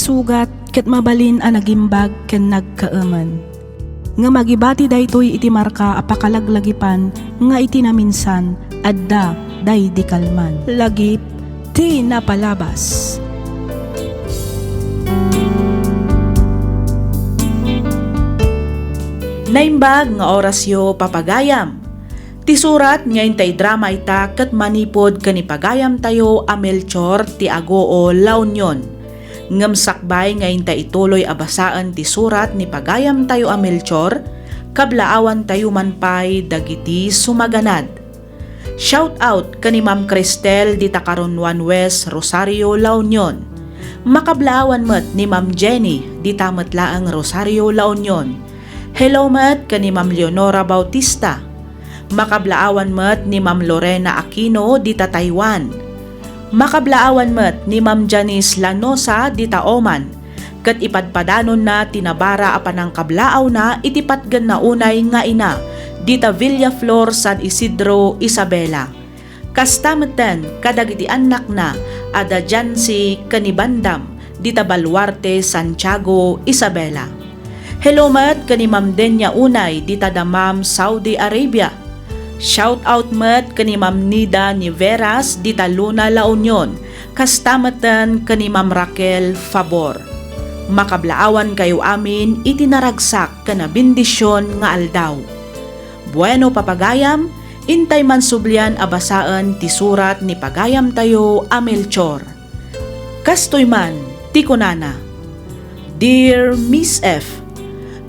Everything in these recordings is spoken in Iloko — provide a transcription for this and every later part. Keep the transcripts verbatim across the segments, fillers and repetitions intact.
Sugat ket mabalin a nagimbag ken nagkaemen. Ngem agibati daytoy iti marka a pakalaglagipan nga iti naminsan, adda daydi kalman. Lagip ti napalabas. Naimbag nga orasyo, papagayam. Ti surat nga inta idrama ita ket manipud ken ni pagayamtayo a Melchor ti Agoo, La Union. Ngem sakbay nga inta ituloy a basaen ti surat ni pagayamtayo a Melchor, kablaawantayo man pay dagiti sumaganad. Shout out ken ni Ma'am Cristel dita Caron One West, Rosario, La Union. Makablaawan met ni Ma'am Jenny dita met laeng Rosario, La Union. Hello met ken ni Ma'am Leonora Bautista. Makablaawan met ni Ma'am Lorena Aquino dita Taiwan. Makablaawan met ni Ma'am Janice Lanosa dita Oman, ket ipadpadanonna ti nabara a panangkablaawna iti patgenna unay nga ina dita Villaflor, San Isidro, Isabela. Kasta metten kadagiti annakna a da Jancy ken ni Bandam dita Baluarte, Santiago, Isabela. Hello met ken ni Ma'am Denia Unay dita Dammam, Saudi Arabia. Shout out met ken ni Ma'am Nida Niveras dita Luna, La Union, kasta metten ken ni Ma'am Raquel Fabor. Makablaawankayo amin iti naragsak ken a bendision nga aldaw. Bueno, papagayam, intay man sublian a basaen ti surat ni pagayamtayo a Melchor. Kastoy man ti kunana, "Dear Miss F,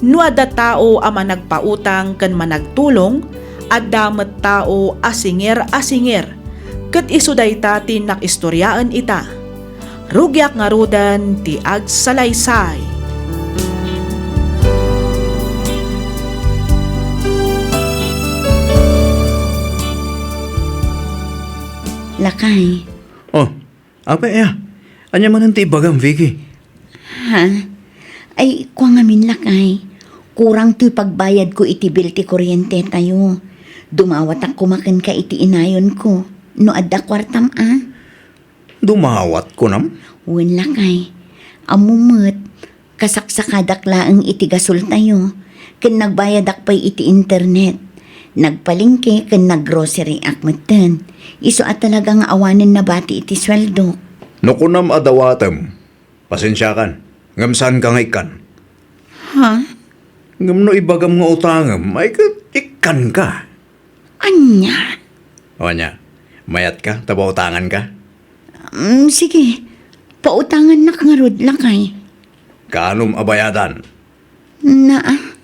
no adda tao a managpautang ken managtulong, adda met tao a singer a singer, ket isu dayta ti innak istoriaen ita. Rugiak ngaruden ti agsalaysay." Lakay. Oh, apay aya? Ania manen ti ibagam, Vicky? Ha? Ay, kua ngamin, lakay. Kurang toy pagbayadko iti bill ti kuryentetayo. Dumawatak koma kenka iti inayonko. No adda kuartam, a? Dumawat, kunam? Wen, lakay. Ammo met, kasaksakadak laeng iti gasoltayo, ken nagbayadak pay iti internet. Nagpalengke ken naggroceryak metten. Isu a talaga nga awanen nabati iti sueldok. No kunam a dawatem, pasensiakan, ngem saanka nga ikkan. Ha? Ngem no ibagam nga utangem, ay ket ikkanka. Ania? O ania, mayatka ta pautanganka? Mm, sige, pautangannak ngarud, lakay. Kaanom a bayadan? Naa.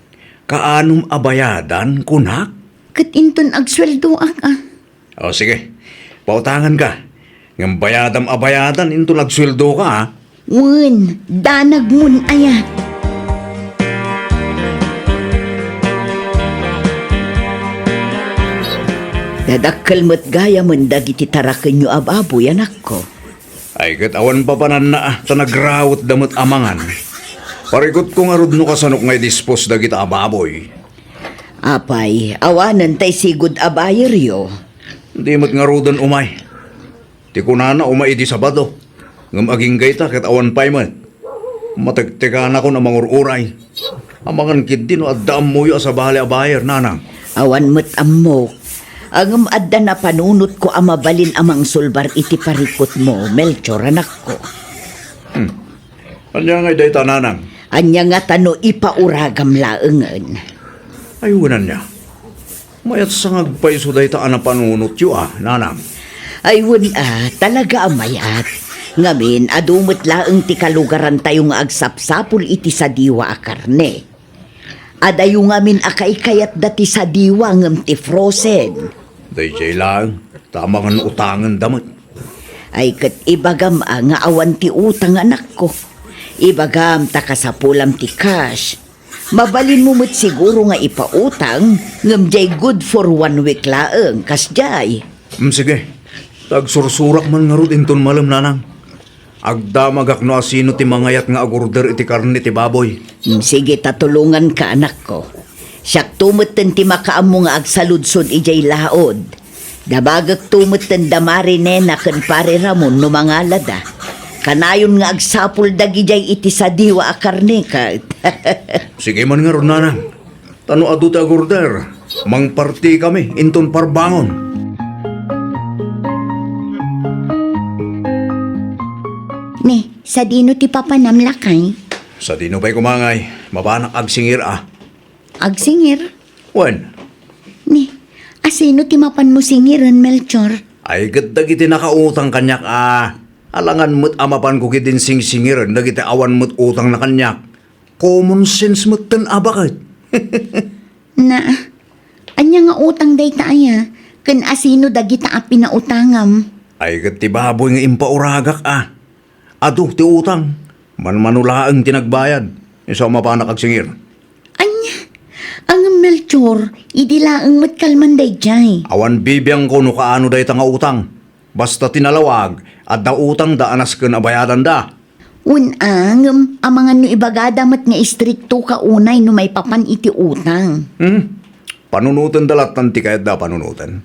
Kaanom a bayadan, kunak? Ket inton agsueldoak, a. O, sige. Pautanganka. Ngem bayadam a bayadan inton agsueldoka, a. Wen, danagmon aya. Nadakkel met gayamen dagiti tarakenyo a baboy, anakko. Ay, ket awan papananna, a, ta nagrawetda met a mangan. Parikutko ngarud no kasanok nga idispos dagita a baboy. Apay, awanen tay sigud a bayeryo? Di met ngaruden umay. Ti kunana, umay idi Sabado. Ngem agingga ita ket awan pay met. Matektekanakon a mangur-uray. Amangan ketdi no adda ammoyo a sabali a bayer, nanang. Awan met ammok. Ngem adda napanunotko a mabalin a mangsulbar iti parikutmo, Melchor, anakko. Hmm. Ania ngay dayta, nanang? Ania ngata no ipauragam laengen? Ay, wen ania. Mayat sa nga agpayso dayta a napanunotyo, a, nanang. Ay, wen a, talaga a mayat. Ngamin, adu met laeng ti kalugarantayo nga agsapsapul iti sadiwa a karne. Adayo ngamin a kaikayatda ti sadiwa ngem ti frozen. Daydiay laeng, ta amangan utangenda met. Ay, ket ibagam a nga awan ti utang, anakko. Ibagam ta kasapulam ti cash. Mabalinmo met siguro nga ipautang, ngem diay good for one week laeng, kasdiay. Mm, sige. Ta agsursurak man ngarud inton malem, nanang. Agdamagak no asino ti mangayat nga agorder iti karne ti baboy. Mm, sige, ta tulonganka, anakko. Siakto metten ti makaammo nga agsaludsod idiay laod. Damagekto metten da Mari Nena ken Pare Ramon no mangalada. Kanayon nga agsapul dagidiay iti sadiwa a karne ket. Sige man ngarud, nanang. Ta no adu ti agorder, mangpartikami inton parbangon. Ne, sadino ti papanam, lakay? Sadino pay koma ngay, mapanak agsingir a. Agsingir? Wen. Ni, asino ti mapanmo singiren, Melchor? Ay, ket dagiti nakautang kaniak a. Alangan met a mapanko ketdin singsingiren dagiti awan met utangna kaniak. Common sense metten a baket. Na, ania nga utang dayta aya? Ken asino dagita a pinautangam? Ay, ket ti baboy nga impauragak a. Adu ti utang. Manmano laeng ti nagbayad. Isu a mapanak agsingir. Ania? Ngem Melchor, idi laeng met kalman daydiay. Awan bibiangko no kaano dayta nga utang. Basta ti nalawag, adda utangda a nasken a bayadanda. Wen a, ngem amangan no ibagada met nga istriktoka unay no maipapan iti utang. Hmm? Panunotenda lattan ti kayatda a panunoten.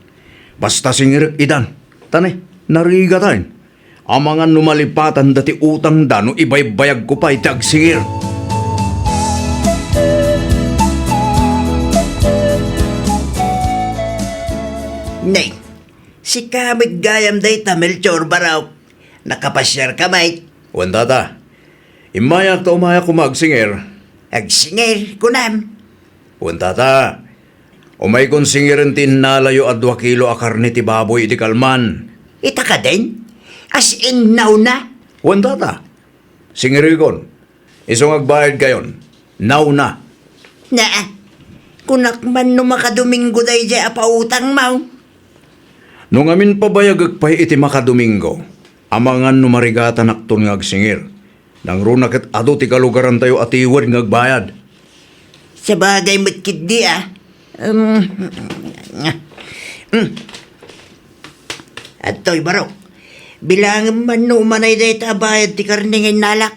Basta singirek idan. Ta ne, narigataen. Amangan no malipatanda ti utangda no ibaybayagko pay ti agsingir. Nay, sika met gayam dayta, Melchor, barok. Nakapasiarka met? Wen, tata. Immayak ta umayak koma agsingir. Agsingir, kunam? Wen, tata. Umaykon singiren ti innalayo a dua kilo a karne ti baboy iti kalman. Ita kadin? As in, nawna? Wen, tata. Singirekon. Isu nga agbayadkayon. Nawna. Naa. Kunak man no makadomingo daydiay a pautangmo. No ngamin pabayagek pay iti makadomingo, amangan no marigatanakton nga agsingir. Nangruna ket adu ti kalugarantayo a tiwed nga agbayad. Sabagay met ketdi a. Um, hmm. Adtoy, barok. Bilangem man no umanay dayta a bayad ti karne nga innalak.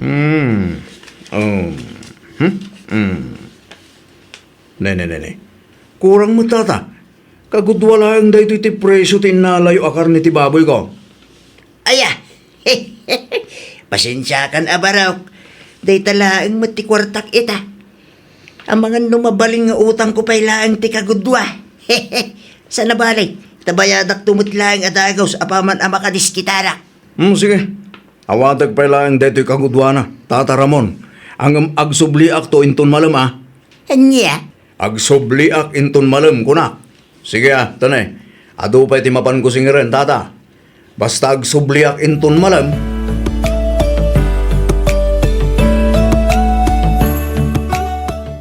Hmm. Um. Hmm? Hmm. Ne, ne, ne, ne. Kurang met, tata. Kagudua laeng daytoy ti presio ti innalayo a karne ti baboyko. Aya. Pasensiakan a barok. Dayta laeng met ti kuartak ita. Amangan no mabalin nga utangko pay laeng ti kagudua. Saan a bale, ta bayadakto met laeng a dagus apaman a makadiskitarak. Hmm, sige. Awatek pay laeng daytoy kaguduana, Tata Ramon. Ngem agsubliakto inton malem a. Ania? Agsubliak inton malem, kunak. Sige a, tane. Adu pay ti mapanko singiren, tata. Basta agsubliak inton malem.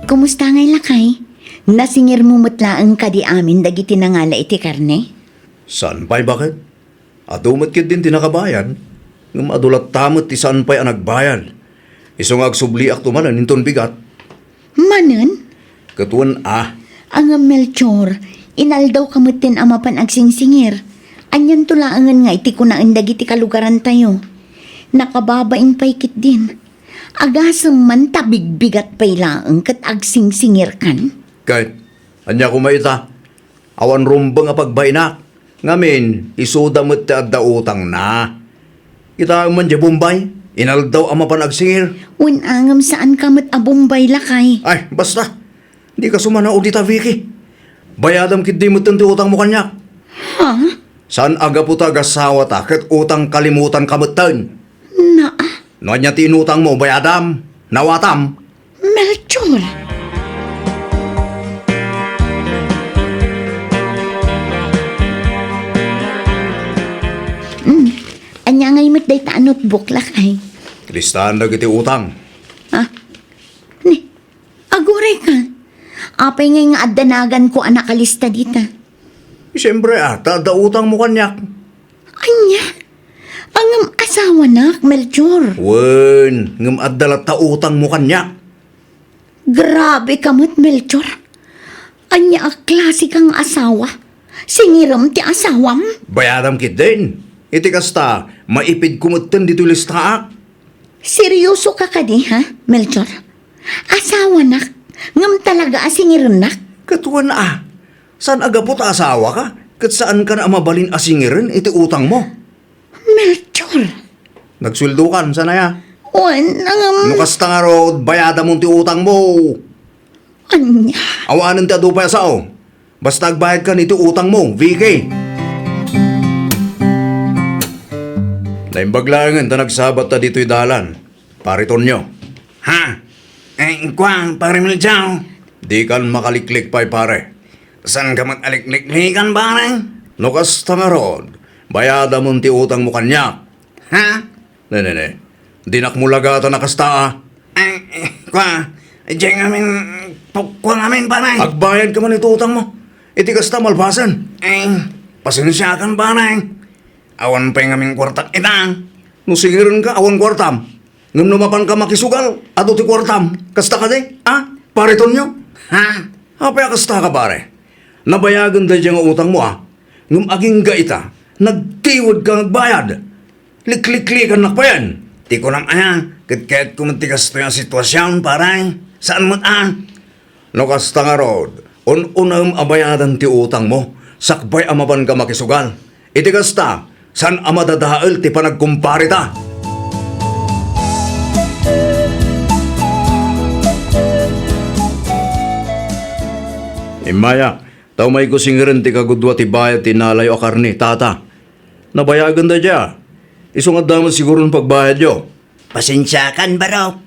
Kumusta ngay, lakay? Nasingirmo met laeng kadi amin dagiti nangala iti karne? Saan pay, baket? Adu met ketdin ti nakabayad, ngem adu latta met ti saan pay a nagbayad. Isu nga agsubliakto manen inton bigat. Manen? Ket wen a. Ngem Melchor, inaldawka metten a mapan agsingsingir. Anianto laengen nga iti kunaen dagiti kalugarantayo? Nakababain pay ketdin. Agasem man ta bigbigat pay laeng ket agsingsingirkan. Ket, ania koma ita? Awan rumbeng a pagbainak. Ngamin, isuda met ti adda utangna. Kitaem man diay Bombay, inaldaw a mapan agsingir. Wen a, ngem saanka met a Bombay, lakay. Ay, basta. Dika sumanaod ita, Vicky. Bayadam ketdi metten ti utangmo kaniak. Ha? Saan a gapu ta agasawata ket utang kalimutanka metten. Naa. No ania ti inutangmo, bayadam. Nawatam. Melchor! Hmm. Ania ngay met dayta a notebook, lakay? Listaan dagiti utang. Ah? Ni, agurayka. Apay ngay nga adda naganko a nakalista dita? Siyempre, ah, ta adda utangmo kaniak. Ania? Ngem asawanak, Melchor. Wen, ngem adda latta utangmo kaniak. Grabeka met, Melchor. Ania a klaseka nga asawa? Singirem ti asawam? Bayadam ketdin. Iti kasta, maipidko metten ditoy listaak. Seriosoka kadi, ha, Melchor? Asawanak, ngem talaga a singirennak? Ket wen a, saan a gapu ta asawaka, ket saankan a mabalin a singiren iti utangmo? Melchor! Nagsueldokan, saan aya? Wen, ngem No kasta ngarud, bayadamon ti utangmo. Ania? Awanen ti adu pay a sao. Basta agbayadkan iti utangmo, Vicky. Naimbag laengen ta nagsabatta ditoy dalan, Pare Tonyo. Ha? Eh, kua, Pare Miljao? Dikan makaliklik pay, pare. Saanka met a likliklikan, pare? No kasta ngarud, bayadamon ti utangmo kaniak. Ha? Ne, ne, ne. Dinak mo lagatan a kasta, a. Ay, eh, kua, diay ngamin, pu-, kua ngamin, pare. Agbayadka man iti utangmo. Iti kasta, malpasen. Ay, pasensiakan, pare. Awan pay ngamin kuartak ita. No singirenka, awan kuartam. Ngem no mapanka makisugal, adu ti kuartam. Kasta kadi, a, Pare Tonyo? Ha? Apay a kastaka, pare? Nabayagen daydiay nga utangmo, a. Ngem agingga ita, nagtiwedka nga agbayad. Likliklikannak payen. Ti kunam aya, ket kayatko met ti kastoy a situasion, pare. Saan met a? No kasta ngarud, un-unaem a bayadan ti utangmo, sakbay a mapanka makisugal. Iti kasta, saan a madadael ti panagkumpareta. Immayak, ta umayko singeren ti kagudua ti bayad ti nalayo a karne, tata. Nabayagen daydiay. Isu nga adda met siguron pagbayadyo. Pasensiakan, barok.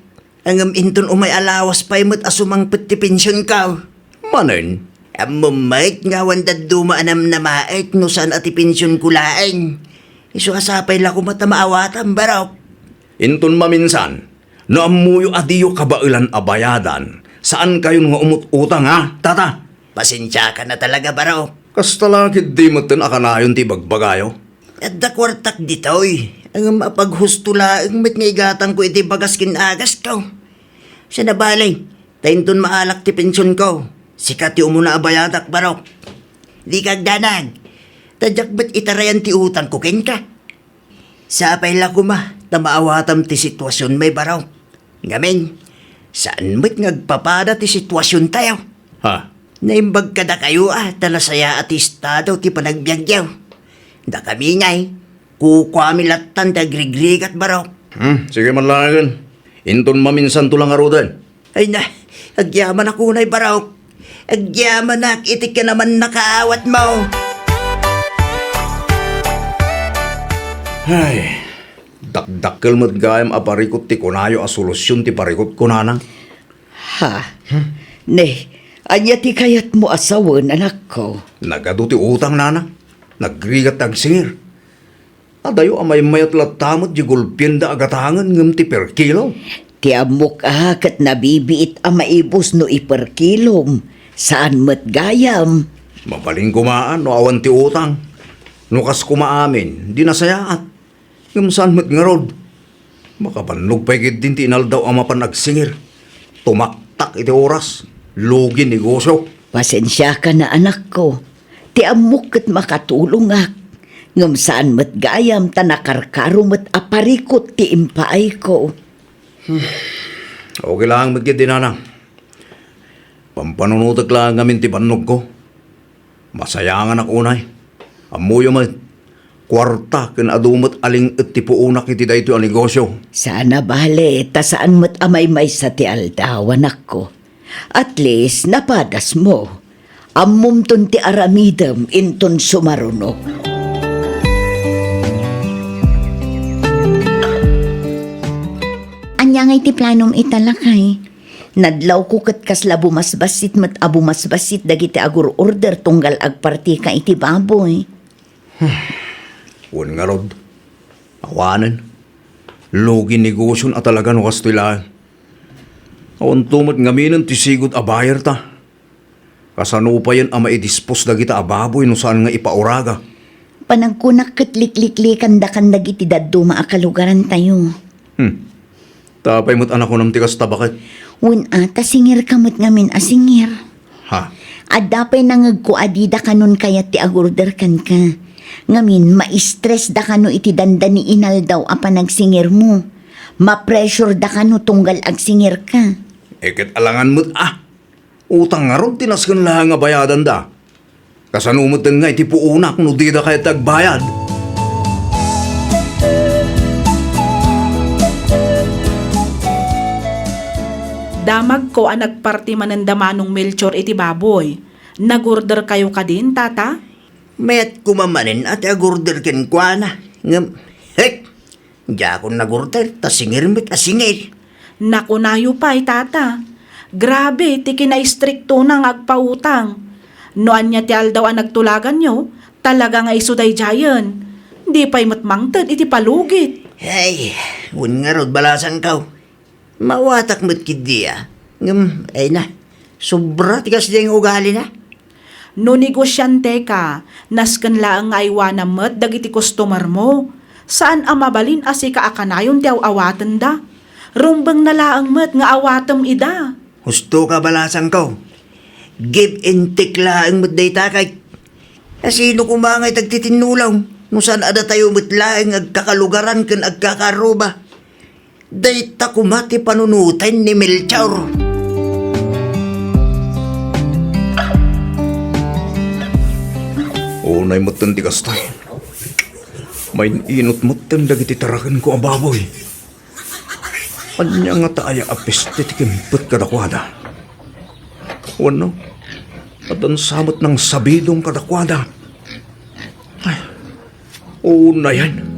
Ngem inton umay a lawas pay met a sumangpet ti pensionko. Manen? Ammom met nga awan dadduma a namnamaet no saan a ti pensionko laeng. Isu a sapay la koma ta maawatam, barok. Inton maminsan, no ammoyo a diyo kabaelan a bayadan, saankayon nga umut-utang, ha, tata? Pasensiakan a talaga, barok. Kasta la ketdi metten a kanayon ti ibagbagayo. Adda kuartak ditoy, ngem apaghusto laeng met nga igatangko iti bagas ken agasko. Saan a bale, ta inton maalak ti pensionko, sika ti umuna a bayadak, barok. Dika agdanag, ta diak met itarayan ti utangko kenka. Sapay la koma ta maawatam ti situasionmi, barok. Ngamin, saan met nga agpapada ti situasiontayo. Ha? Naimbag kadakayo a ta nasayaat ti estado ti panagbiagyo. Dakami ngay, kukuami lattan ti agrigrigat, barok. Hmm, sige man laengen. Inton maminsanto la ngaruden. Ay na, agyamanak unay, barok. Agyamanak iti kinamannakaawatmo. Ay, dakdakkel met gayam a parikut ti kunayo a solusion ti parikutko, nanang. Ha? Ne, ania ti kayatmo a sawen, anakko? Nagadu ti utang, nanang. Nagrigat ti agsingir. Adayo a maymayat latta met diay gulpienda a gatangen ngem ti per kilo. Ti ammok a ket nabibiit a maibus no iper kilom, saan met gayam. Mabalin koma no awan ti utang. No kas koma amin, di nasayaat. Ngem saan met ngarud. Makabannog pay ketdin ti inaldaw a mapan agsingir. Tumaktak iti oras. Lugi negosio. Pasensiakan a, anakko. Ti ammok ket makatulongak. Ngem saan met gayam ta nakarkaro met a parikut ti impaayko. Okay laeng met ketdi, nanang. Pampanunotek laeng ngamin ti bannogko. Masayanganak unay. Ammoyo met, kuarta ken adu met a ling-et ti puonak iti daytoy a negosio. Saan a bale, ta saan met a maymaysa ti aldaw, anakko. At least, napadasmo. Ammomton ti aramidem inton sumaruno. Ania ngay ti planom ita, lakay? Nadlawko ket kasla bumasbassit met a bumasbassit dagiti agur-order tunggal agpartika iti baboy. Wen ngarud, awanen. Lugi negosion a talaga no kastoy laeng. Awanto met ngaminen ti sigud a buyer ta. Kasano payen a maidispos dagita a baboy no saan nga ipauraga? Panagkunak ket likliklikandakan dagiti dadduma a kalugarantayo. Hmm. Ta apay met a nakunam ti kasta, baket? Wen a, ta singirka met ngamin a singir. Ha? Adda pay nangegko a dida kanon kayat ti agurder kenka. Ngamin, ma-stress da kano iti dandani inaldaw a panagsingirmo. Ma-pressure da kano tunggal agsingirka. Eh, ket alangan met a. Utang ngarud ti nasken laeng a bayadanda. Kasano met nga iti puonak no dida kayat ti agbayad? Damagko a nagparti manen da Manong Melchor iti baboy. Nag-order kayo kadin, Tata? Mayat koma manen a ti ag-order kenkuana. Ngem, hek! Diakon nag-order, ta singir met a singir. Nakunayo pay, Tata. Grabe ti kinaistriktona nga agpautang. No ania ti aldaw a nagtulaganyo, talaga nga isu daydiayen. Di pay met mangted iti palugit. Ay, wen ngarud, balasangko. Maawatak met ketdi a. Ngem, ay na, sobra ti kasdiay nga ugalina. No negosiante ka, nasken laeng nga aywanam met dagiti customer mo. Saan a mabalin a sika a kanayon ti aw-awatenda. Rumbengna laeng met nga awatem ida. Husto ka, balasangko. Give and take laeng met dayta, kay. Asino koma ngay ti agtitinnulong no saan a datayo met laeng agkakalugaran ken agkakaarruba? Dayta koma ti panunoten ni Melchor. Unay metten ti kasta. Main-inot metten dagiti tarakenko a baboy. Ania ngata aya a peste ti kimpet kadakuada? Wenno, addan sa met nangsabidong kadakuada? Ay, unayen.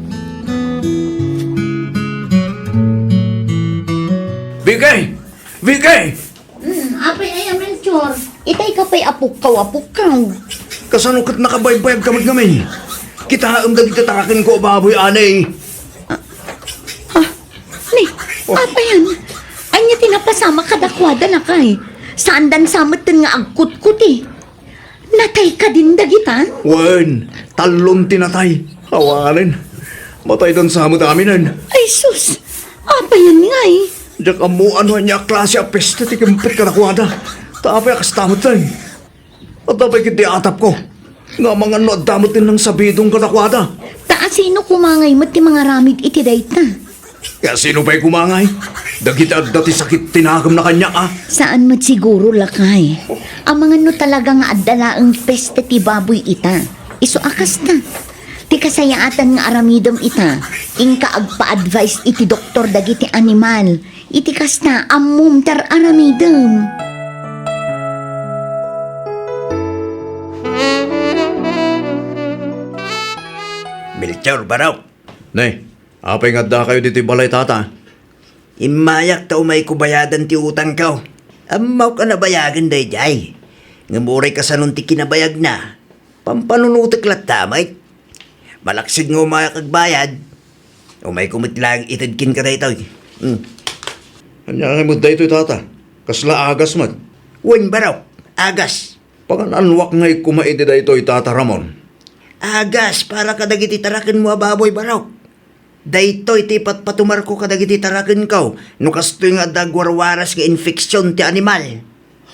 Vicky! Vicky! Hmm, apay aya, Melchor? Itay ka pay apukkaw-apukkaw. Kasano ket nakabaybayag ka met ngamin? Kitaem dagiti tarakenko a baboy, anay. Ah, ah, ni, Oh. Apayan? Ania ti napasamak kadakuada, lakay? Saandan sa metten nga agkutkuti? Natay kadin dagita? Wen, tallon ti natay. Awanen. Mataydan sa met aminen. Ay, sus! Apayan ngay? Diak ammo no ania a klase a peste ti kimpet kadakuada. Ta apay a kasta metten? Adda pay ketdi atapko nga amangan no adda met ti nangsabidong kadakuada. Ta asino koma ngay met ti mangaramid iti dayta? Ket asino pay koma ngay? Dagiti adda ti sakit ti nakemna kaniak a. Saan met siguro, lakay. Amangan no talaga nga adda laeng peste ti baboy ita. Isu a kasta. Ti kasayaatan nga aramidem ita, inka agpa-advise iti doktor dagiti animal. Iti kasta, ammom ti ar-aramidem. Melchor, barok. Ne, apay nga addakayo ditoy balay, tata? Immayak ta umayko bayadan ti utangko. Ammok a nabayagen daydiay. Ngem uray kasanon ti kinabayagna, pampanunotek latta met. Malaksid nga umayak agbayad, umayko met laeng ited kenka daytoy. Hmm. Ania ngay met daytoy, tata? Kasla agas met? Wen, barok, agas. Pangan-anuak ngay koma iti daytoy, Tata Ramon? Agas para kadagiti tarakenmo a baboy, barok. Daytoy ti ipatpatumarko kadagiti tarakenko no kastoy nga adda agwarwaras nga infeksion ti animal.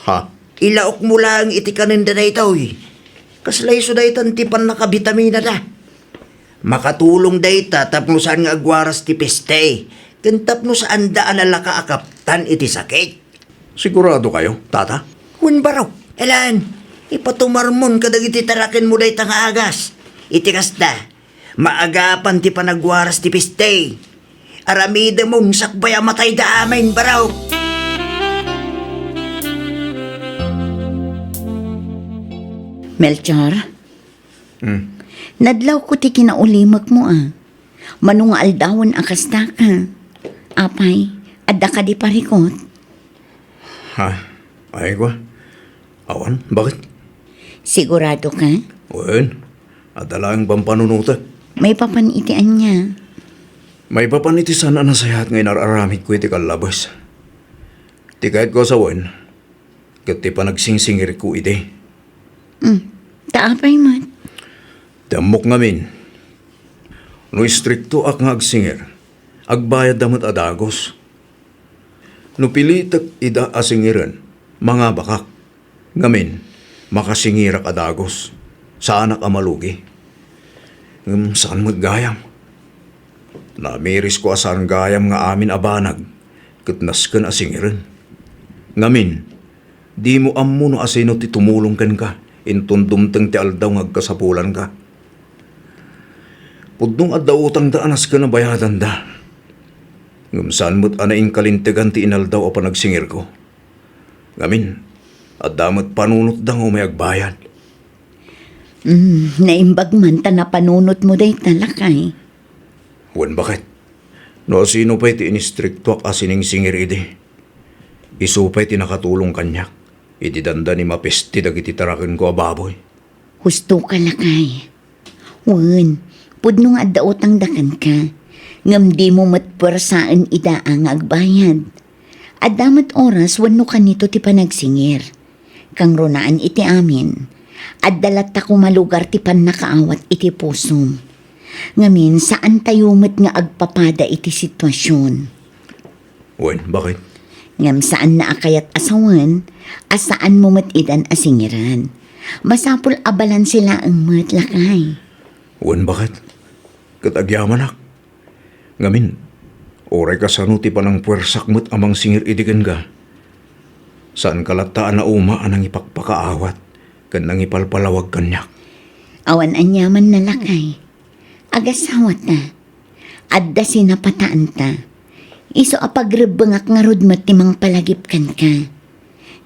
Ha? Ilaokmo laeng iti kanenda daytoy. Kasla isu daytan ti pannakabitaminada. Makatulong dayta tapno saan nga agwaras ti peste, ken tapno saanda a nalaka a kaptan iti sakit. Sigurado kayo, tata? Wen, barok. Alan, ipatumarmon kadagiti tarakenmo dayta nga agas. Iti kasta, maagapan ti panagwaras ti peste. Aramidemon sakbay a matayda amin, barok. Melchor? Hmm. Nadlawko ti kinaulimekmo a. Mano nga aldawen a kasta ka? Apay, adda kadi parikut? Ha? Ay, kwa? Awan, bakit? Sigurado ka? Wen, adda laeng pampanunotek. Maipapan iti ania? Maipapan iti saan a nasayaat nga inar-aramidko iti kallabes. Ti kayatko a sawen, ket ti panagsingsingirko idi. Hmm, ta apay met? Ti ammok ngamin, no istriktoak nga agsingir, agbayadda met a dagus. No pilitek ida a singiren, mangabakak. Ngamin, makasingirak a dagus. Saanak a malugi. Ngem saan met gayam. Namirisko a saan gayam nga amin a banag ket nasken a singiren. Ngamin, dimo ammo no asino ti tumulong kenka inton dumteng ti aldaw nga agkasapulanka. Pudno nga adda utangda a nasken a bayadanda. Ngem saan met a naingkalintegan ti inaldaw a panagsingirko. Ngamin, adda met panunotda nga umay agbayad. Mm, naimbag man ta napanunotmo dayta, lakay. Wen, baket. No asino pay ti inistriktuak a siningsingir idi, isu pay ti nakatulong kaniak idi dandani mapesti dagiti tarakenko a baboy. Husto ka, lakay. Wen, pudno nga adda utangda kenka, ngem dimo met puersaen ida a nga agbayad. Adda met oras wenno kanito ti panagsingir. Kangrunaan iti amin, adda latta koma lugar ti pannakaawat iti pusom. Ngamin, saantayo met nga agpapada iti situasion. Wen, baket? Ngem saanna a kayat a sawen a saanmo met idan a singiran. Masapul a balanse laeng met, lakay. Wen, baket? Ket agyamanak. Ngamin, uray kasano ti panangpuersak met a mangsingir idi kenka, saanka latta a nauma a nangipakpakaawat ken nangipalpalawag kaniak. Awan aniamanna, lakay. Agasawata. Adda sinapataanta. Isu a pagrebbengak ngarud met ti mangpalagip kenka.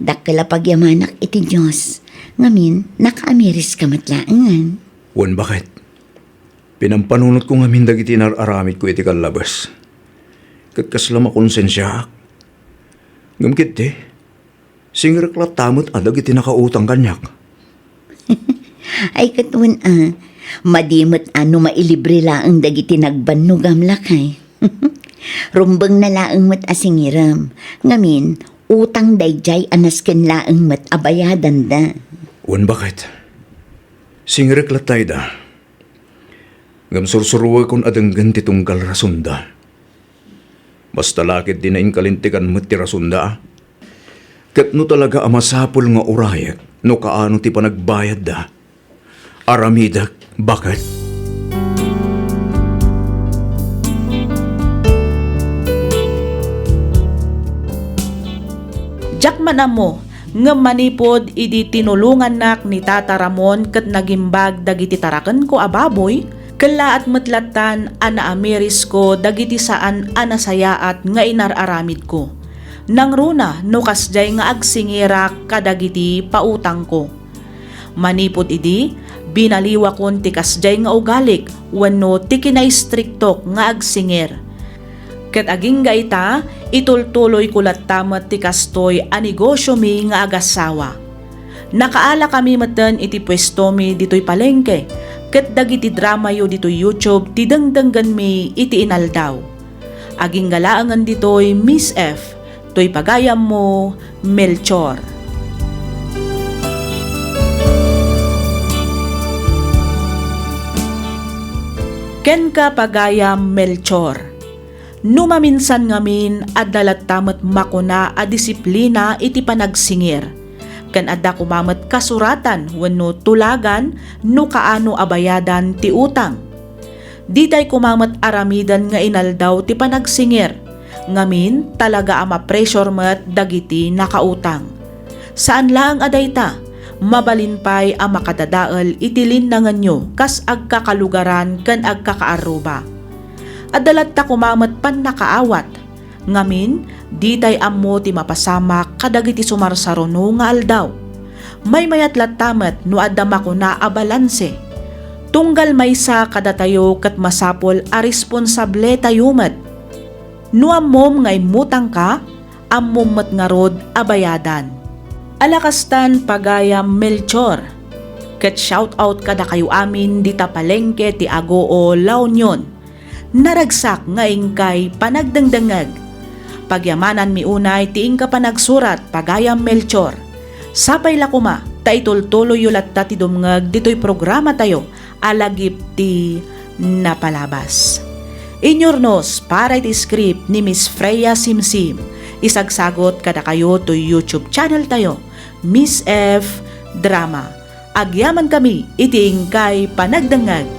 Dakkel a pagyamanak iti Dios, ngamin, nakaamiriska met laengen. Wen, baket? Pinampanunotko ngamin dagiti inar-aramidko iti kallabes. Ket kasla makonsensiaak. Ngem ketdi, singirek latta met a dagiti nakautang kaniak. Ay, ket wen a, madi met a no mailibre laeng dagiti nagbannogam, lakay. Rumbengna laeng met a singirem. Ngamin, utang daydiay a nasken laeng met a bayadanda. Wen, baket? Singirek latta ida. Ngem sursuruekon a denggen ti tunggal rasonda. Basta la ketdi nainkalintegan met ti rasonda, a. Ket no talaga a masapul nga urayek no kaano ti panagbayadda, aramidek, baket? Diak man ammo, ngem manipud idi tinulongannak ni Tata Ramon ket nagimbag dagiti tarakenko a baboy, kellaat met lattan a naamirisko dagiti saan a nasayaat nga inar-aramidko. Nangruna no kasdiay nga agsingirak kadagiti pautangko. Manipud idi, binaliwakon ti kasdiay nga ugalik wenno ti kinaistriktok nga agsingir. Ket agingga ita, itultuloyko latta met ti kastoy a negosiomi nga agassawa. Nakaalakami metten iti puestomi ditoy palengke, ket dagiti dramayo ditoy YouTube ti dengdenggenmi iti inaldaw. Agingga laengen ditoy, Miss F, toy pagayammo, Melchor. Kenka, pagayam Melchor. No maminsan ngamin, adda latta met makuna a disiplina iti panagsingir, ken adda koma met kasuratan wenno tulagan no kaano a bayadan ti utang. Ditay koma met aramiden nga inaldaw ti panagsingir, ngamin, talaga a ma-pressure met dagiti nakautang. Saan laeng a dayta, mabalin pay a makadadael iti linnangenyo kas agkakalugaran ken agkakaarruba. Adda latta koma met pannakaawat, ngamin, ditay ammo ti mapasamak kadagiti sumarsaruno nga aldaw. Maymayat latta met no adda makuna a balanse. Tunggal maysa kadatayo ket masapul a responsabletayo met. No ammom nga immutangka, ammom met ngarud a bayadan. Ala kastan, pagayam Melchor, ket shout out kadakayo amin dita palengke ti Agoo, La Union. Naragsak nga inkay panagdengdengngeg. Pagyamananmi unay ti inka panagsurat, pagayam Melchor. Sapay la koma ta itultuloyyo latta ti dumngeg ditoy programatayo a lagip ti napalabas. Inyurnos para iti script ni Miss Freya Simsim. Isagsagot kadakayo toy YouTube channel tayo, Miss F Drama. Agyamankami iti inkay panagdengngeg.